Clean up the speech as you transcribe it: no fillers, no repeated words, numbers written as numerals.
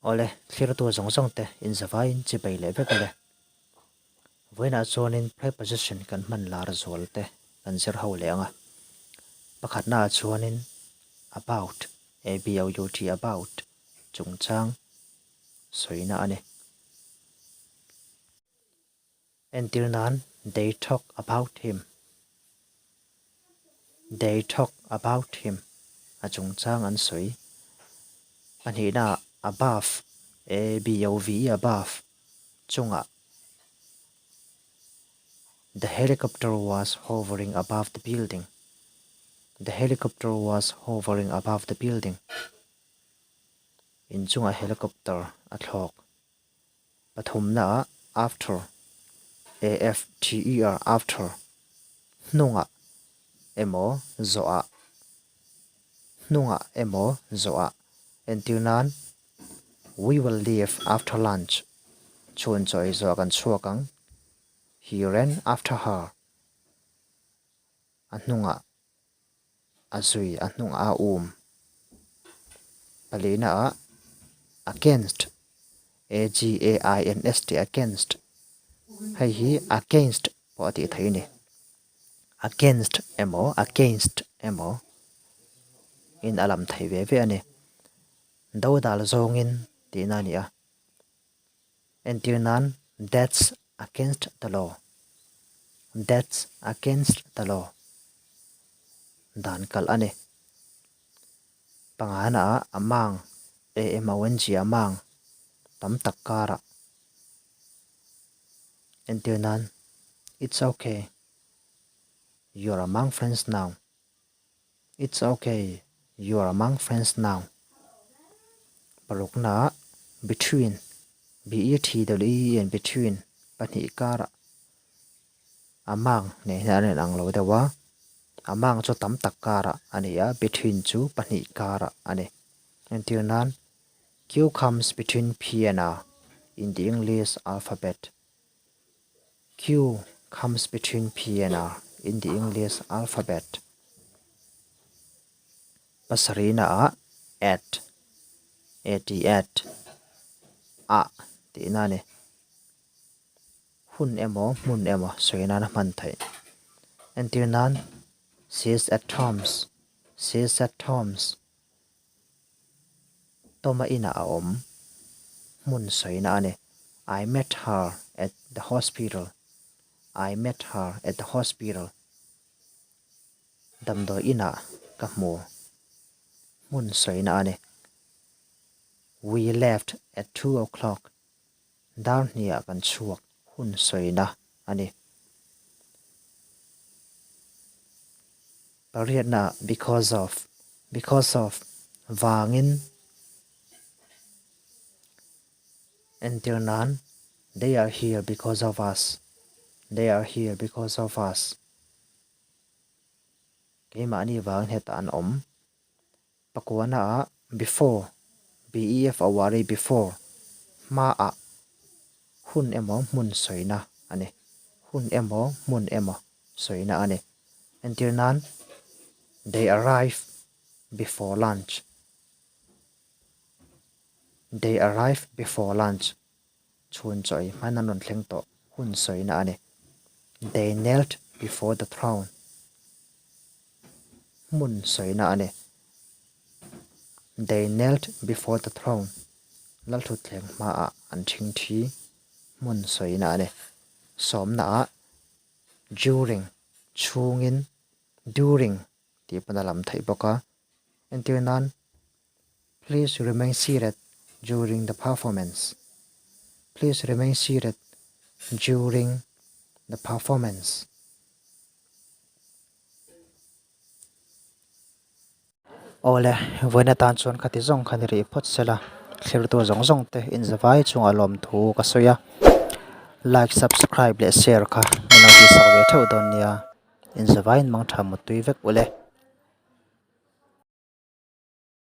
Awle, thlirtu zawng zawng te inzavaiin chi bei leh vek ale. Vawiinah chuanin preposition kan hman lar zual te kan zir ho leh ang a. Pakhatnaah chuanin about, A-B-O-U-T, about, chungchang sawina a ni. Entir nan, They talk about him. They talk about him. A chungchang an sawi. Pahnihna, above, A-B-O-V-E, above, chungah. The helicopter was hovering above the building. The helicopter was hovering above the building. Inchungah helicopter a thlawk. Pathumnaah after, A-F-T-E-R, after, hnungah emaw zawhah, hnungah emaw zawhah, entir nan, We will leave after lunch, chhun chaw ei zawhah kan chhuak ang, He ran after her, a hnungah a zui, a hnungah a um. Palina ah against, A-G-A-I-N-S-T, against, hei hi against pawh a tih theih a ni. Against emaw against emaw in a lam theih ve ve a ni. Dodal zawngin tihna a ni a. Entir nan, That's against the law. That's against the law. Dan kalh a ni. Pangana ah among, A-M-O-N-G, among, tam tak karah. Entir nan, It's okay. You're among friends now. It's ok, you are among friends now. Parukna, Between, B-E-T-W-E-E-N, between, pahnih karah among nen hian an inang lo deuh a, among chu tam tak karah a ni a, between chu pahnih karah a ni. Entir nan, Q comes between P and R in the English alphabet. Q comes between P and R in the English alphabet. Pasarihna ah at, A-T, at, ah tihna a ni. Hun emaw hmun emaw sawi nana hman theih. Entir nan, She is at Tom's, She is at Tom's. Toma inah a awm. Hmun sawina a ni. I met her at the hospital. I met her at the hospital. Damdawi inah ka hmu. Hmun sawina a ni. We left at 2 o'clock. Dar hniah kan chhuak. Hun sawina a ni. Pariatna because of, because of, vangin entir nan They are here because of us, They are here because of us. Keimahni vangin hetah an awm. Pakuana ah before, B-E-F-O-R-E, before, hmaah hun emaw hmun sawina a ni. Hun emaw hmun emaw sawina a ni. Entir nan, They arrive before lunch. They arrive before lunch. Chhun chaw ei hman an rawn thleng tawh hun sawina a ni. They knelt before the throne. Hmun sawina a ni. They knelt before the throne. Lalthutthleng hmaah an thing thi. Hmun sawina a ni. Sawmnaah during, chhungin, during tih pawn a lam theih bawk a. Entir nan, Please remain seated during the performance. Please remain seated during the performance. Awle, vawiin atan chuan khati zawng kha ni rih phawt sela, thlirtu zawng zawng te inzavai chungah lawmthu ka sawi a, like, subscribe leh share kha min lo tihsak ve theuh dawn nia, inzavaiin mangtha mutui vek ule.